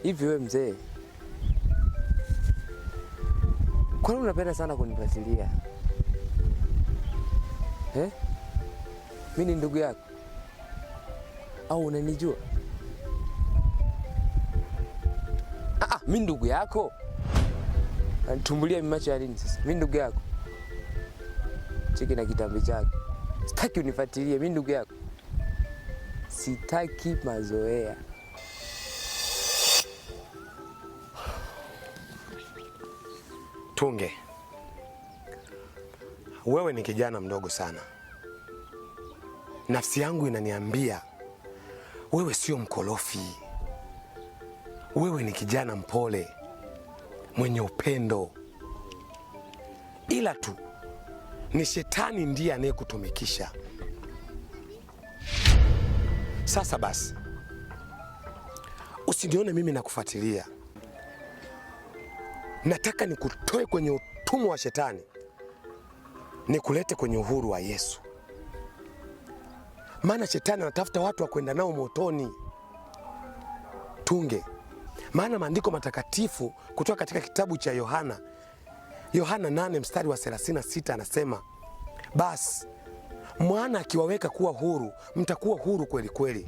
Hivi wewe mzee, kwa nini unapenda sana kunifuatilia? Eh? Mimi ni ndugu yako au unanijua? Ah, mimi ndugu yako? Tumbulia macho ya nini sasa? Mimi ndugu yako? Cheki na kitambi chake. Sitaki unifuatilie, mimi ndugu yako. Sitaki mazoea. Tunge, wewe ni kijana mdogo sana. Nafsi yangu inaniambia wewe sio mkorofi, wewe ni kijana mpole mwenye upendo, ila tu ni shetani ndiye anayekutumikisha. Sasa basi, usinione mimi nakufuatilia, nataka nikutoe kwenye utumwa wa shetani, nikulete kwenye uhuru wa Yesu. Maana shetani anatafuta watu wa kwenda nao motoni. Tunge, maana maandiko matakatifu kutoka katika kitabu cha Yohana, Yohana 8 mstari wa 36 anasema, basi mwana akiwaweka kuwa huru mtakuwa huru kweli kweli.